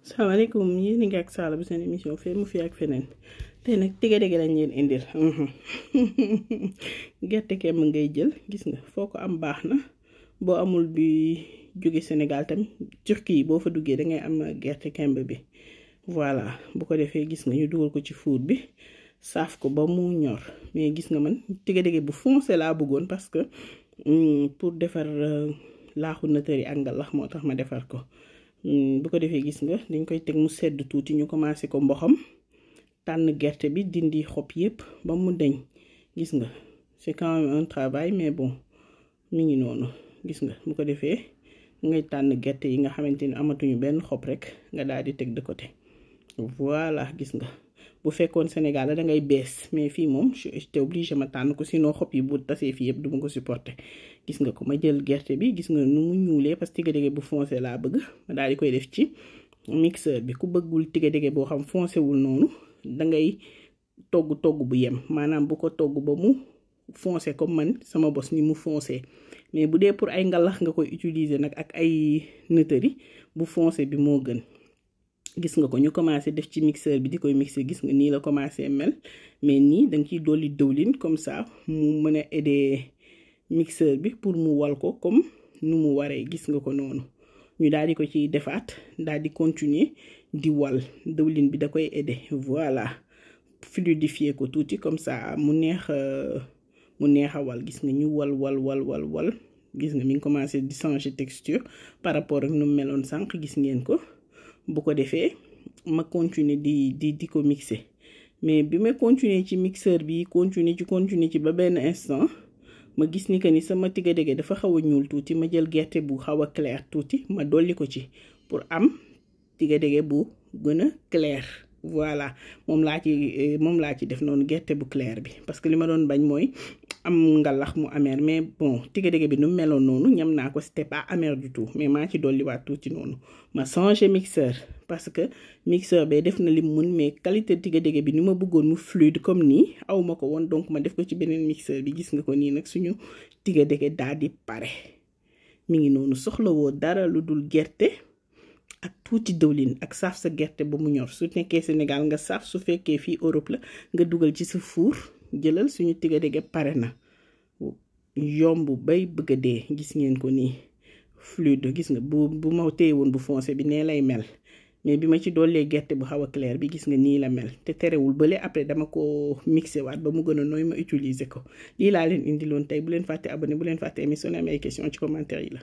salaamaaleykum yéen a ngi ak Sala bu seen émission fee mu fi ak feneen tey nag tige-dige lañ leen indil gerte kemb ngay jël gis nga foo ko am baax na boo amul bi jóge Sénégal tamit Turquie boo fa duggee dangay am gerte kemb bi voilà bu ko defee gis nga ñu dugal ko ci four bi saaf ko ba mu ñor mais gis nga man tige-dige bu foncé laa bëggoon parce que pour defar laaxu nëtëri ak ngalax moo tax ma defar ko. Bu ko defee gis nga dañ koy teg mu sedd tuuti ñu commencé ko mboxam tànn gerte bi dindi xob yépp ba mu deñ gis nga c'est quand même un travail mais bon mi ngi noonu gis nga bu ko defee ngay tànn gerte yi nga xamante ni amatuñu benn xob rek nga daal di teg de côté voilà gis nga bu fekkoon Sénégal la da ngay bees mais fii moom j'étais obligé ma tànn ko sinon xob yi bu tasee fii yëpp duma ko supporter gis nga ko ma jël gerte bi gis nga nu mu ñuulee parce que tige-dige bu foncé laa bëgg ma daal di koy def ci mixeur bi ku bëggul tige-dige boo xam foncé wul noonu dangay togg bu yem maanaam bu ko togg ba mu foncé comme man sama bos ni mu foncé mais bu dee pour ay ngalax nga koy utiliser nag ak ay nëtëri bu foncé bi moo gën. Gis nga ko ñu commencé def ci mixeur bi di koy mixer gis nga nii la commencé mel mais nii danga ciy dolli dëwlin comme ça mu mën a aider mixeur bi pour mu wal ko comme nu mu waree gis nga ko noonu ñu daal di ko ciy defaat daal di continuer di wal dëwlin bi da koy aider voilà fluidifier ko tuuti comme ça mu neex a wal gis nga ñu wal gis nga mi ngi commencé di changer texture par rapport ak nu mu meloon sànq gis ngeen ko. Bu ko defee ma continuer di ko mixer mais bi ma continuer ci mixeur bi continuer ci ba benn instant ma gis ni que ni sama tige-dige dafa xaw a ñuul tuuti ma jël gerte bu xaw a clair tuuti ma dolli ko ci pour am tige-dige bu gën a clair voilà moom laa ci def noonu gerte bu clair bi parce que li ma doon bañ mooy am ngalax mu amer mais bon tige-dige bi nu meloon noonu ñam naa ko c'était pas amer du tout mais maa ci dolliwaat tuuti noonu ma changer mixeur parce que mixeur bee def na li mu mun mais qualité tige-dige bi ni ma bëggoon mu fluide comme nii aw ma ko woon donc ma def ko ci beneen mixeur bi gis nga ko nii nag suñu tige-dige daal di pare mi ngi noonu soxlawoo dara lu dul gerte ak tuuti dëwlin ak saaf sa gerte ba mu ñor su nekkee Sénégal nga saaf su fekkee fii Europe la nga dugal ci sa four jëlal suñu tige-dige pare na yomb bay bëgg a dee gis ngeen ko nii fluide gis nga bu ma téye woon bu foncé bi nee lay mel mais bi ma ci doolee gerte bu xaw a clair bi gis nga nii la mel te terewul bële après dama ko mixé waat ba mu gën a nooy ma utiliser ko lii laa leen indiloon tey bu leen fàtte abonné bu leen fàtte émission am ay question ci commentaire yi la